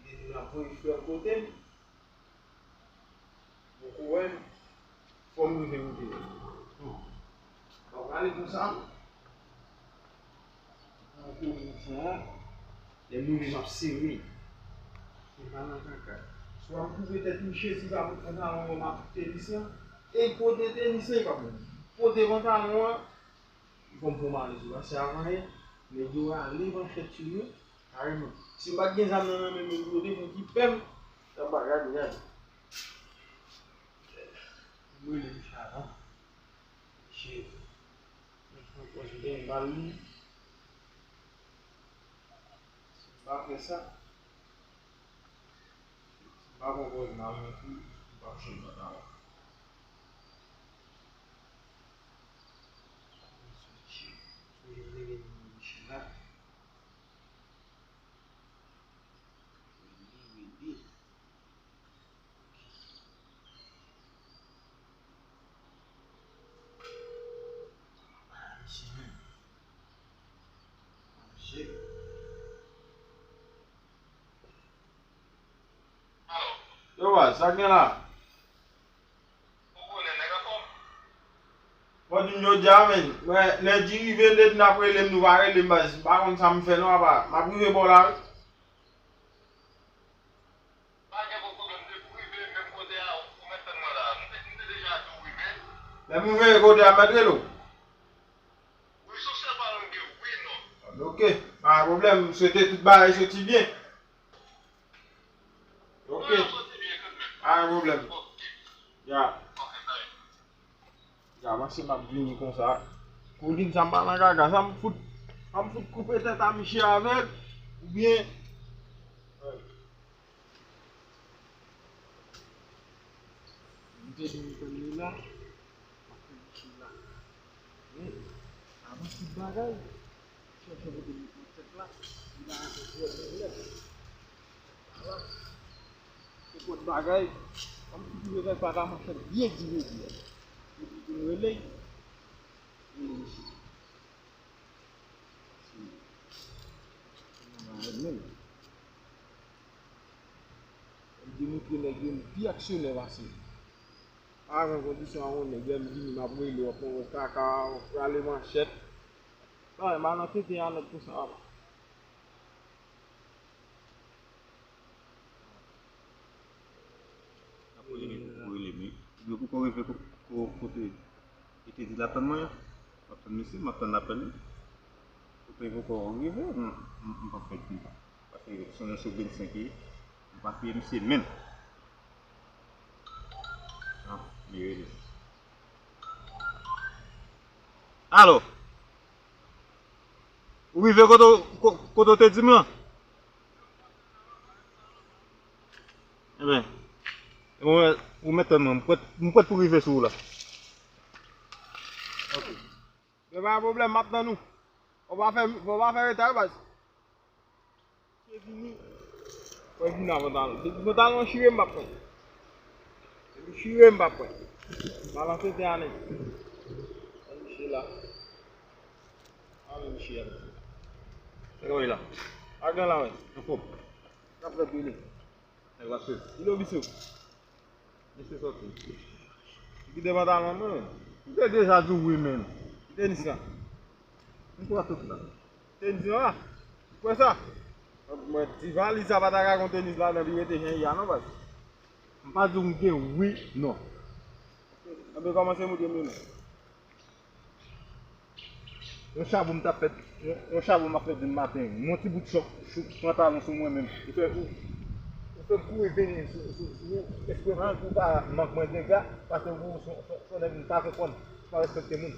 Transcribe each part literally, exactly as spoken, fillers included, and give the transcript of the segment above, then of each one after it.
Epi m ap voye flè kote m. Poko wè m. Fò m rive kote l. Non. Pa prale konsa. Nan kouri nan fon an. Lè m rive, m ap sere. Se pa nan kaka. Swa m koupe tèt misye, si pa pantalon an, m ap tenis lan. E pote tenis lan, e pa bon. Pote pantalon an. Li konn pran maliz ou, paske avan yè, nèg yo rale manchèt sou nou, kareman. Si m pa t gen zam nan nan men m, yo te fon ki pè m, sa pa gade, gade. M rele misye avan. Misye, misye pran pòz m gen bal li. Si m pa fè sa, si m pa pran pòz m al nan kou, m p ap janm nan talan. Yo, baz, sa k gen la? Fò di m jodi a, men. Lè di rive, lè n ap rele m, nou pa rele m, baz. M pa konn sa m fè, non, apa. M ap rive bò w la, wi. Pa gen pwoblèm, depi w rive, menm kote a, ou mèt tann mwen la. M te, m te deja di w rive. Lè m rive kote a, m mèt rele w. Wi, se yon sèl pawòl m gen, wi, non. Ok, pa gen pwoblèm. M swete tout bagay soti byen. Ok. Pa gen pwoblèm. Ya. Ya, panse m ap vini konsa. Pou di m sa m pa nan gaga, sa m fout, sa m fout koupe tèt a misye avè l, oubyen. M te di m konn li la, m ap fè misye la. Men, avan tout bagay, chèche kote m met manchèt la, li pa rantre twò nan lè. Ala, nenpòt bagay, kòm si ti bezwen pa ta manchèt byen di jodi a. Epi pou m rele, rele misye. Paske, mwen pa renmen l. Li demontre nèg yo pi aksyonè pase m. Avan kondisyon a yon nèg, lè m vini, m ap rele w, w ap pran yon kaka, w ap rale manchèt. Bon, m al nan tenten a nèg konsa, papa. N ap rele, men poko rele, men. Ebyen, poko rive ko-, ko-, kote li te di l ap tann mwen an. M ap tann misye, m ap tann lapèl li. Kote poko rive, m, m, m p ap pèdi tan. Paske se yon jou vennsenk ye, m pa fè misye menm. Ah, li rele. Alo? Ou rive kote, ko-, kote w te di m lan? Ebyen, ou, ou mèt tann mwen, m prèt, m prèt pou rive sou ou la. Ok. Men pa gen pwoblèm, m ap tann ou. Fò w pa fè, fò w pa fè reta, wi, baz. Misye vini. Fò l vini avan talon. Depi pantalon chire, m p ap pran. Depi chire, m p ap pran. Balanse te ale. Misye la. Ale misye a. Nèg la. Ak dan la, wi. Anfòm. K ap fèt, wi. Nèg la swiv. Ilo Bisou. Misye sòti. Li kite pantalon mwen, men. M te deja di w wi, men. Tenis la. M kwè tout la. Tenis la. Ou kwè sa? Mwen, ti valiz sa pa ta ka gon tenis ladan, li rete jan l ye a, non, baz. M pa di w m gen wi, non. Anben, kòmanse montre m wi, non. Yon chabou m t ap fè, yon, yon chabou m ap fè demen maten. Yon ti bout chòk sou pantalon sou mwen menm. Ou fè, ou, ou fè m kouri vini sou, sou, sou ou. Espre pou, pou pa mank mwen dega, paske ou se, se, se nèg m pa konprann, ou pa respekte moun.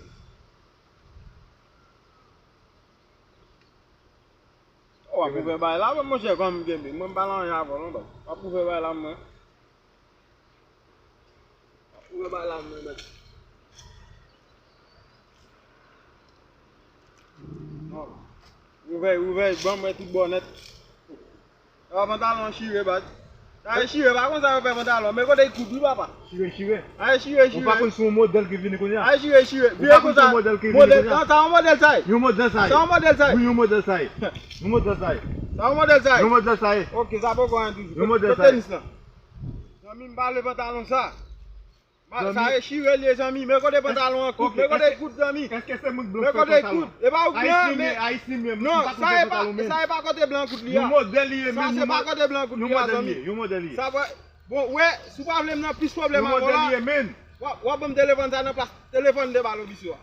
W ap ouvè bay la, monchè, kòm m kenbe. Mwen m pa nan anyen avè w, non, baz. W ap ouvè bay la, mwen. Ou wè bagay la, mwen, mèt. Non. Ouvè, ouvè, ban mwen tout bò nèt. E pa pantalon an chire, baz. T Ay, chire, pa konsa yo fè pantalon. Men kote l kout, wi, papa. Chire, chire. Ay, chire, chire. Ou pa konn si yon modèl ki vini kounye a. Ay, chire, chire. Ou pa konn si yon modèl ki vini kounye a. Sa yon modèl sa ye. Yon modèl sa ye. Sa yon modèl sa ye. Wi, yon modèl sa ye. Yon modèl sa ye. Sa yon modèl sa ye. Yon modèl sa ye. Ok, sa poko anyen toujou. Yon modèl sa ye. Kote tenis lan? Zanmi m pa vle pantalon sa. Sa e chire l ye, zanmi. Men kote pantalon an kout. Men kote kout, zanmi. Èske se moun blan ki fè pantalon? E pa ou blan, men. Ayisyen menm. Non, sa e pa, sa e pa kote blan kout li a. Yon modèl li ye menm. Sa se pa kote blan kout li a, zanmi. Yon modèl li ye. Sa vre. Bon, wè, si w pa vle m nan plis pwoblèm avè w la, w ap ban m telefòn sa nan plas telefòn de balo bisou a.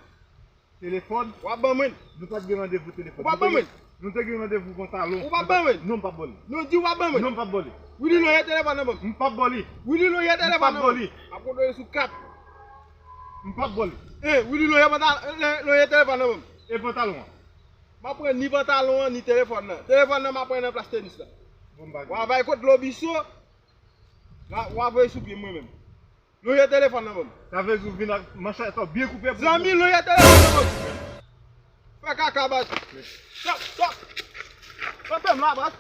Telefòn? W ap ban mwen l. Nou pa t gen randevou telefòn. Ou p ap ban mwen l. Nou te gen randevou pantalon. Ou p ap ban mwen l. Non, m p ap ba w li. Nou di w ap ban mwen l. Non, m p ap ba w li. Willy, lonje telefòn nan ban m. M p ap ba w li. Willy, lonje telefòn nan ban m. M p ap ba w li. M ap kontwole sou kat. M p ap ba w li. Eh, Willy, lonje pantalon, lonje telefòn nan ban m. E pantalon an? M ap pran ni pantalon an, ni telefòn nan. Telefòn nan m ap pran nan plas tenis la. Bon bagay. W a bay kot Lobiso, w a voye sou pye m mwen menm. Lonje telefòn nan ban m. Sa vle di ou vin ak manchèt ou byen koupe pou. Zanmi, lonje telefòn nan ban m. Fè kaka baz. Stop, stop. Kanpe m la baz.